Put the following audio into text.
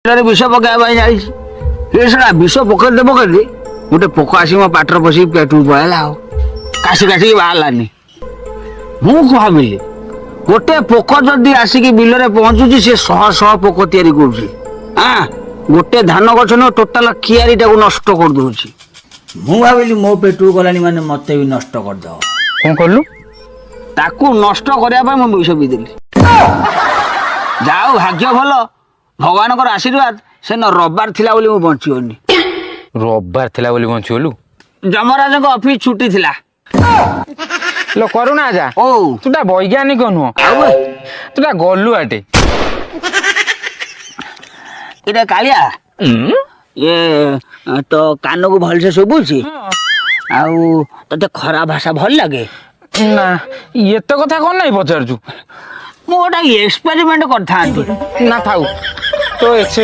ବିଲରେ ବିଷ ପକେଇବା ପାଇଁ ଯାଇଛି। ଏ ଶଳା ବିଷ ପକେଇଦେ ପକେଇଦେ, ଗୋଟେ ପୋକ ଆସି ମୋ ପାଟିରେ ପଶିକି ପେଟକୁ ପଳେଇଲା, ଆଉ କାଶି କାଶିକି ବାହାରିଲାନି। ମୁଁ ଭାବିଲି, ଗୋଟେ ପୋକ ଯଦି ଆସିକି ବିଲରେ ପହଞ୍ଚୁଛି, ସେ ଶହ ଶହ ପୋକ ତିଆରି କରୁଛି। ଆଁ ଗୋଟେ ଧାନ ଗଛ ନୁହଁ, ଟୋଟାଲ କିଆରିଟାକୁ ନଷ୍ଟ କରିଦଉଛି। ମୁଁ ଭାବିଲି, ମୋ ପେଟକୁ ଗଲାଣି ମାନେ ମତେ ବି ନଷ୍ଟ କରିଦବ। କଣ କଲୁ? ତାକୁ ନଷ୍ଟ କରିବା ପାଇଁ ମୁଁ ବିଷ ପିଇଦେଲି। ଯାଉ, ଭାଗ୍ୟ ଭଲ, ଭଗବାନଙ୍କର ଆଶୀର୍ବାଦ, ସେଦିନ ରବିବାର ଥିଲା ବୋଲି ମୁଁ ବଞ୍ଚିଗଲି। ରବିବାର ଥିଲା ବୋଲି ବଞ୍ଚିଗଲୁ? ଯମରାଜଙ୍କ ଅଫିସ ଛୁଟି ଥିଲା। ଲୋ କରୁଣା ଯା। ଓ। ତୁ ଟା ବୈଜ୍ଞାନିକ ନୁହଁ। ଆଉ? ତୁ ଟା ଗଲୁଆଟେ। ଏଇଟା କାଳିଆ, ଇଏ ତୋ କାନକୁ ଭଲସେ ଶୁଭୁଛି? ଆଉ ତତେ ଖରା ଭାଷା ଭଲ ଲାଗେ? ନା, ଏତେ କଥା କଣ ନାଇଁ ପଚାରୁଛୁ? ମୁଁ ଗୋଟେ ଏକ୍ସପେରିମେଣ୍ଟ କରିଥାନ୍ତି। ନା ଥାଉ, ତୋ।